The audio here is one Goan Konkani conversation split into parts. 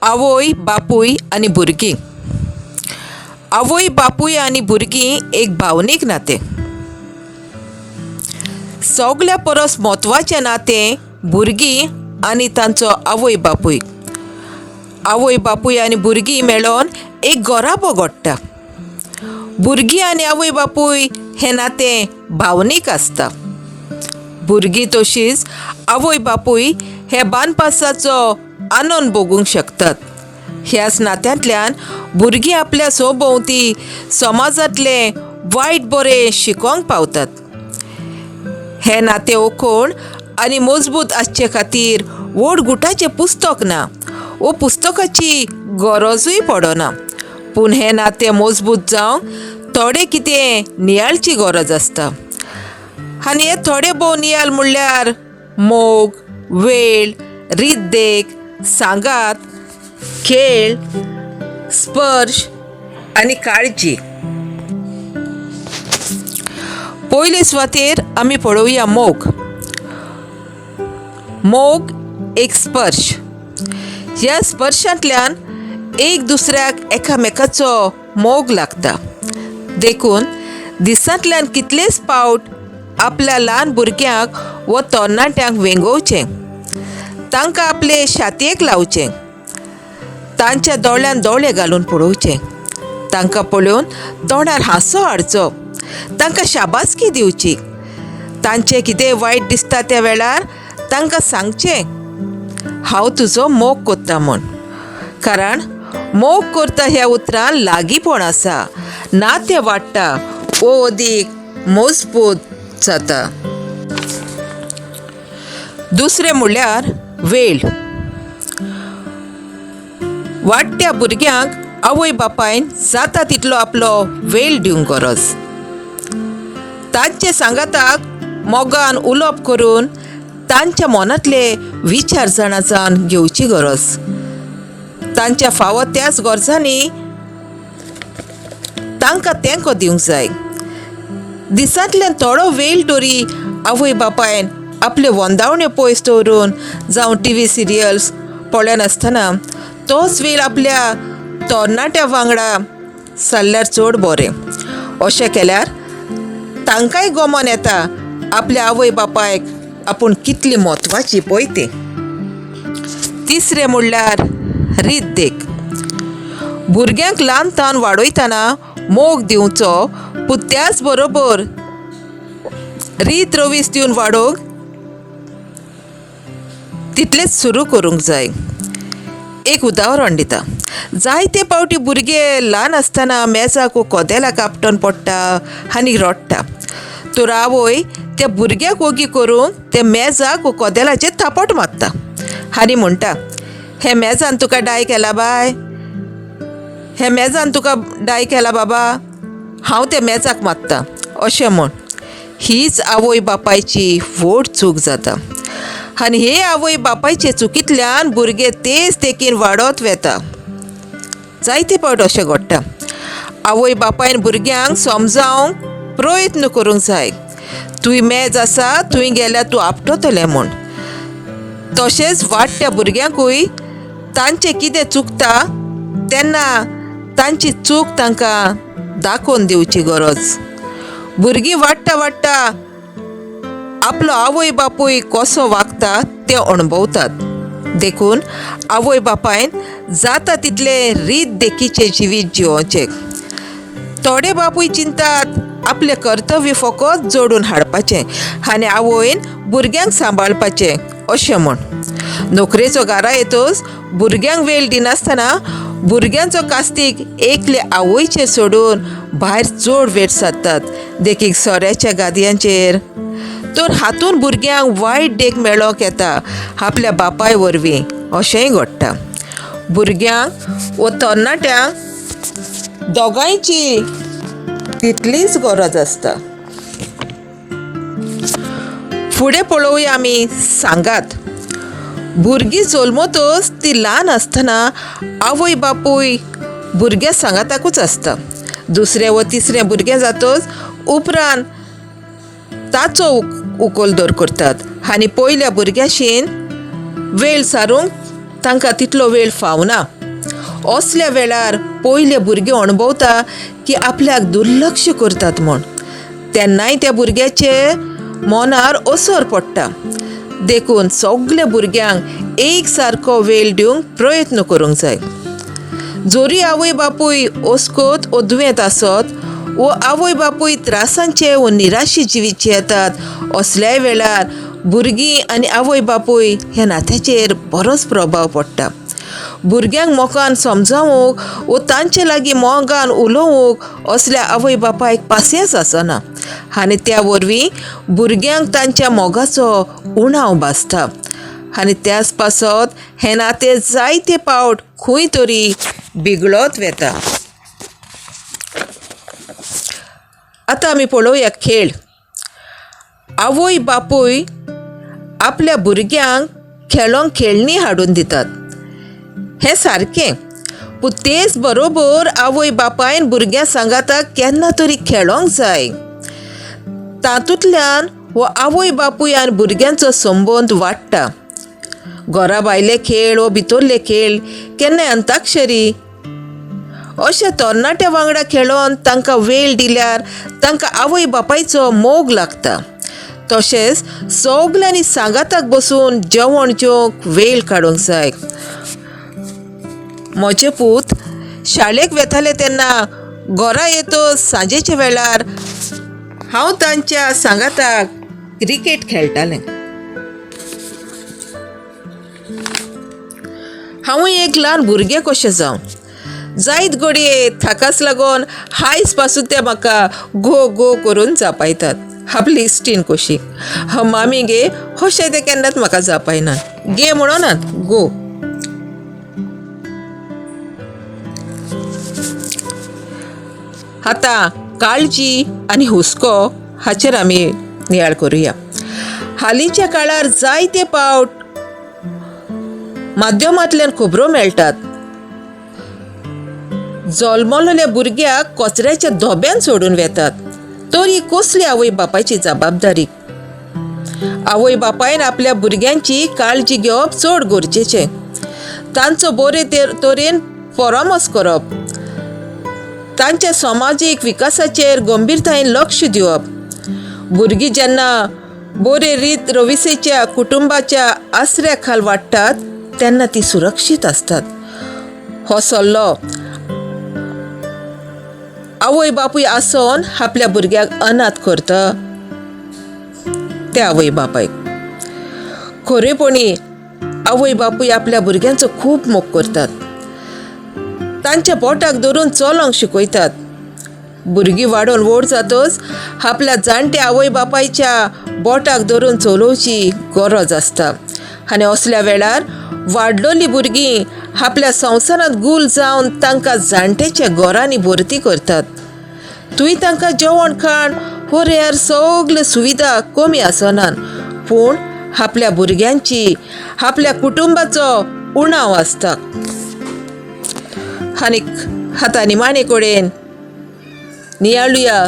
आवय बापूय आनी भुरगीं. आवय बापूय आनी भुरगीं एक भावनीक नातें. सगल्या परस म्हत्वाचें नातें भुरगीं आनी तांचो आवय बापूय. आवय बापूय आनी भुरगीं मेळोन एक घराबो घडटा. भुरगीं आनी आवय बापूय हें नातें भावनीक आसता. भुरगीं तशींच आवय बापूय हे बांदपासाचो आनंद भोगूंक शकतात. ह्याच नात्यांतल्यान भुरगीं आपल्या सभोंवती समाजांतलें वायट बरें शिकोंक पावतात. हें नातें ओखण आनी मजबूत आसचे खातीर व्हड गुटाचें पुस्तक ना वो पुस्तकाची गरजूय पडना. पूण हें नातें मजबूत जावंक थोडें कितें नियाळची गरज आसता आनी हे थोडे भोव नियाळ म्हणल्यार मोग, वेळ, रीत देख, सांगात, खेळ, स्पर्श आनी काळजी. पयले सुवातेर आमी पळोवया मोग. मोग एक स्पर्श. ह्या स्पर्शांतल्यान एक दुसऱ्याक एकामेकाचो मोग लागता. देखून दिसांतल्यान कितलेच पावट आपल्या ल्हान भुरग्यांक वो तरणाट्यांक वेंगोवचें, तांकां आपले छातयेक लावचें, तांच्या दोळ्यान दोळे घालून पळोवचें, तांकां पळोवन तोंडार हांसो हाडचो, तांकां शाबासकी दिवची, तांचें कितेंय वायट दिसता त्या वेळार तांकां सांगचें हांव तुजो मोग कोत्ता म्हूण. कारण मोग करता ह्या उतरान लागींपण आसा, नातें वाडटा वो अदीक मजबूत जाता. दुसरें म्हणल्यार वेळ. वाडट्या भुरग्यांक आवय बापायन जाता तितलो आपलो वेळ दिवंक गरज. तांचे सांगाताक मोगान उलोवप करून तांच्या मनांतले विचार जाणा जावन घेवची गरज. तांच्या फावो त्याच गरजांनी तांकां तेंको दिवंक जाय. दिसांतल्यान थोडो वेळ तरी आवय बापायन आपले वंदावण्यो पयस दवरून जावं टी व्ही सिरियल्स पळयनासतना तोच वेळ आपल्या तरणाट्या वांगडा सारल्यार चड बरें. अशें केल्यार तांकांय गमन येता आपल्या आवय बापायक आपूण कितली म्हत्वाची पळय तें. तिसरें म्हणल्यार रीत देख. भुरग्यांक ल्हान तान वाडयतना मोग दिवचो पूण त्याच बरोबर रीत रवीस दिवन वाडोवंक तितलेंच सुरू करूंक जाय. एक उदाहरण दिता. जायते पावटी भुरगे ल्हान आसतना मेजाक वो कदेलाक आपटून पडटा आनी रडटा तर आवय त्या भुरग्याक ओगी करूंक त्या मेजाक वो कदेलाचेर थापट मारता आनी म्हणटा, हे मेजान तुका डाय केला बाय, हे मेजान तुका डाय केला बाबा, हांव त्या मेजाक मारता, अशें म्हूण. हीच आवय बापायची व्हड चूक जाता आनी हे आवय बापायचे चुकींतल्यान भुरगे तेच देखीन वाडत वता. जायते फावट अशें घडटा. आवय बापायन भुरग्यांक समजावंक प्रयत्न करूंक जाय, तूं मेज आसा थंय गेल्यार तूं आपटतलें म्हूण. तशेंच वाडट्या भुरग्यांकूय तांचें कितें चुकता तेन्ना तांची चूक तांकां दाखोवन दिवची गरज. भुरगीं वाडटा वाडटा आपलो आवय बापूय कसो वागता तें अणभवतात. देखून आवय बापायन जाता तितलें रीत देखीचें जिवीत जिवोवचें. थोडे बापूय चिंतात आपलें कर्तव्य फकत जोडून हाडपाचें आनी आवयन भुरग्यांक सांबाळपाचें अशें म्हूण. नोकरेचो घरा येतच भुरग्यांक वेळ दिनासतना भुरग्यांचो कास्तीक एकले आवयचेर सोडून भायर चड वेळ सारतात, देखीक सोऱ्याच्या गादयांचेर. तर हातून भुरग्यांक वायट देख मेळोंक येता आपल्या बापाय वरवीं, अशेंय घडटा. भुरग्यांक वो तरणाट्यांक दोगांयची तितलीच गरज आसता. फुडें पळोवया आमी सांगात. भुरगीं जल्मतच ती ल्हान आसतना आवय बापूय भुरग्या सांगाताकूच आसता. दुसरें वो तिसरें भुरगें जातच उपरांत ताचो उकोलदोर करतात आनी पयल्या भुरग्याशीन वेळ सारूंक तांकां तितलो वेळ फावना. असल्या वेळार पयले भुरगें अणभवता की आपल्याक दुर्लक्ष करतात म्हूण, तेन्नाय त्या भुरग्याचे मनार असर पडटा. देखून सगल्या भुरग्यांक एक सारको वेळ दिवंक प्रयत्न करूंक जाय. जरी आवय बापूय अस्कोत वो दुयेंत आसत वो आवय बापूय त्रासांचे वो निराशी जिवीत जियेतात, असल्याय वेळार भुरगीं आनी आवय बापूय ह्या नात्याचेर बरोच प्रभाव पडटा. भुरग्यांक मोगान समजावंक वो तांचे लागीं मोगान उलोवंक असल्या आवय बापायक पासियेंस आसना आनी त्या वरवीं भुरग्यांक तांच्या मोगाचो उणाव भासता आनी त्याच पासत हें नातें जायते पावट खंय तरी बिगडत वता. आतां आमी पळोवया खेळ. आवय बापूय आपल्या भुरग्यांक खेळोंक खेळणी हाडून दितात, हें सारकें, पूण तेच बरोबर आवय बापायन भुरग्यां सांगाता केन्ना तरी खेळोंक जाय. तातूंतल्यान हो आवय बापूय आनी भुरग्यांचो संबंद वाडटा. घरा भायले खेळ वो भितरले खेळ, केन्नाय अंताक्षरी अशे तरणाट्या वांगडा खेळोन तांकां वेळ दिल्यार तांकां आवय बापायचो मोग लागता. तशेंच सगल्यांनी सांगाताक बसून जेवण जेवंक वेळ काडूंक जाय. म्हजे पूत शाळेक वेताले तेन्ना घरा येतच सांजेच्या वेळार हांव तांच्या सांगाताक क्रिकेट खेळटालें. हांवूय एक ल्हान भुरगें कशें जावन जायत घडये थाकाच लागून हायस पासून ते म्हाका गो गो करून जापायतात, आपली इश्टीण कशी. मामी गे अशें ते केन्नाच म्हाका जापायनात, गे म्हणनात गो. आतां काळजी आनी हुस्को हाचेर आमी नियाळ करुया. हालींच्या काळार जायते पावट माध्यमांतल्यान खबरो मेळटात, जल्मलेल्या भुरग्याक कचऱ्याच्या धोब्यान सोडून वेतात. तर ही कसली आवय बापायची जबाबदारी? आवय बापायन आपल्या भुरग्यांची काळजी घेवप चड गरजेचें. तांचो बरे तरेन परामर्श करप, तांच्या समाजीक विकासाचेर गंभीरतायेन लक्ष दिवप. भुरगीं जेन्ना बरे रीत रविसेच्या कुटुंबाच्या आसऱ्या खाल वाडटात तेन्ना ती सुरक्षीत आसतात. हो सल्लो आवय बापूय आसोन आपल्या भुरग्याक अनाथ करता त्या आवय बापायक. खरेपणी आवय बापूय आपल्या भुरग्यांचो खूब मोग करतात, तांच्या बोटाक धरून चलोंक शिकयतात. भुरगीं वाडोवन व्हड जातच आपल्या जाणट्या आवय बापायच्या बोटाक धरून चलोवची गरज आसता आनी असल्या वेळार वाडलोली भुरगीं आपल्या संवसारांत गुल जावन तांकां जाणट्याच्या घरांनी भरती करतात. थंय तांकां जेवण खाण हो रेर सगल्यो सुविधा कमी आसनात, पूण आपल्या भुरग्यांची आपल्या कुटुंबाचो उणाव आसता. आनी आतां निमाणे कडेन नियाळुया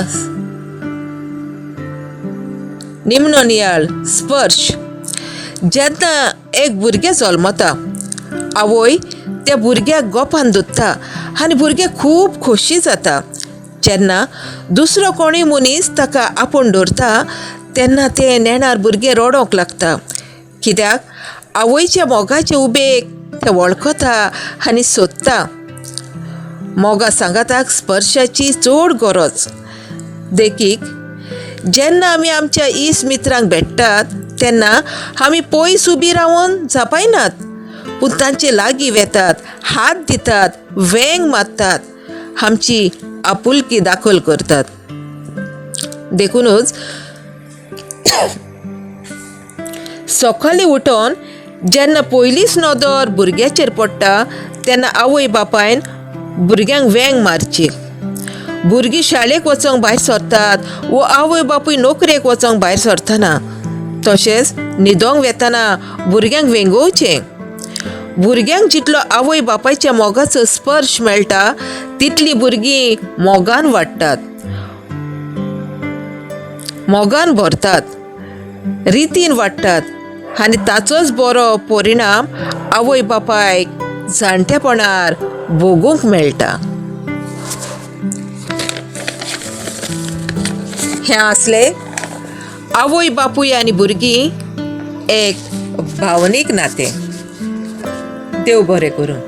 निमणो नियाळ स्पर्श. जेन्ना एक भुरगें जल्मता आवय त्या भुरग्याक गोपान धरता आनी भुरगें खूब खोशी जाता. जेन्ना दुसरो कोणूय मनीस ताका आपोवन दवरता तेन्ना तें नेणार भुरगें रडोंक लागता, कित्याक आवयच्या मोगाचे उबेक तें वळखता आनी सोदता. मोगा सांगाताक स्पर्शाची चड गरज. देखीक जेन्ना आमी आमच्या इश्ट मित्रांक भेट्टात तेन्ना आमी पयस उबी रावन जापायनात, पूण तांचे लागीं वेतात, हात दितात, वेंग मारतात, आमची आपुलकी दाखल करतात. देखुनूच सकाळीं उठोन जेन्ना पयलीच नदर भुरग्याचेर पडटा तेन्ना आवय बापायन भुरग्यांक वेंग मारची. भुरगीं शाळेक वचोंक भायर सरतात वो आवय बापूय नोकरेक वचोंक भायर सरतना, तशेंच न्हिदोंक वेतना भुरग्यांक वेंगोवचें. भुरग्यांक जितलो आवय बापायच्या मोगाचो स्पर्श मेळटा तितलीं भुरगीं मोगान वाडटात, मोगान भरतात, रितीन वाडटात आनी ताचोच बरो परिणाम आवय बापायक जाणटेपणार भोगूंक मेळटा. हें आसलें आवय बापूय आनी भुरगीं एक भावनीक नातें. देव बरें करूं.